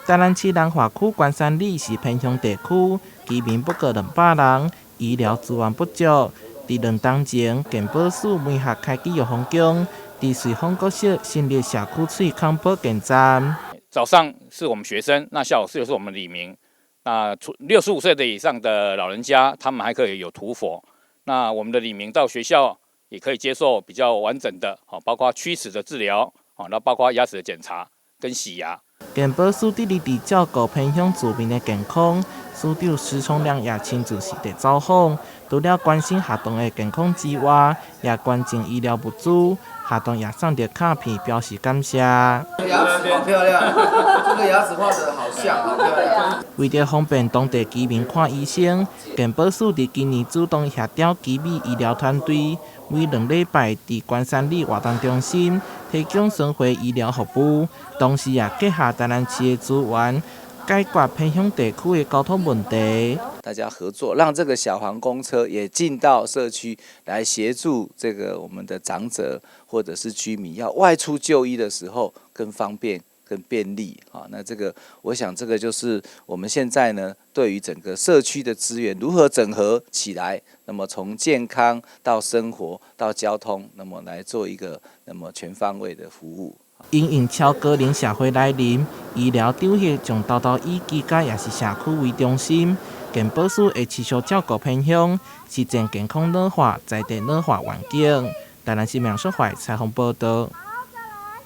台南市南華區關山里是偏鄉地區，居民不過200人，醫療資源不足。佇2冬前，健保署媒合開啟育豐宮，佇瑞豐國小成立社區喙孔保健站。早上是我們學生，那下午就是我們里民。那65歲的以上的老人家，他們還可以有塗氟。那我們的里民到學校也可以接受比較完整的，包括齲齒的治療，那包括牙齒的檢查跟洗牙。健保署致力佇照顧偏鄉住民的健康，署長施崇良也親自實地走訪，除了關心學童的健康之外，也捐贈醫療物資，學童也送著卡片表示感謝。牙齒好漂亮，這個牙齒畫得好像，好漂亮。為著方便當地居民看醫生，健保署佇今年主動協調奇美醫療團隊，每2禮拜佇關山里活動中心提供巡迴醫療服務，同時也結合台南市的資源，解決偏鄉地區的交通問題。大家合作，讓這個小黃公車也進到社區來協助這個我們的長者或者是居民要外出就醫的時候更方便、更便利。啊，那這個我想這個就是我們現在呢對於整個社區的資源如何整合起來，那麼從健康到生活到交通，那麼來做一個那麼全方位的服務。因應超高齡社會來臨，醫療長者將沓沓以居家抑是社區為中心，健保署會持續照顧偏鄉，實踐健康老化、在地老化願景。台南市民淑懷採訪報道。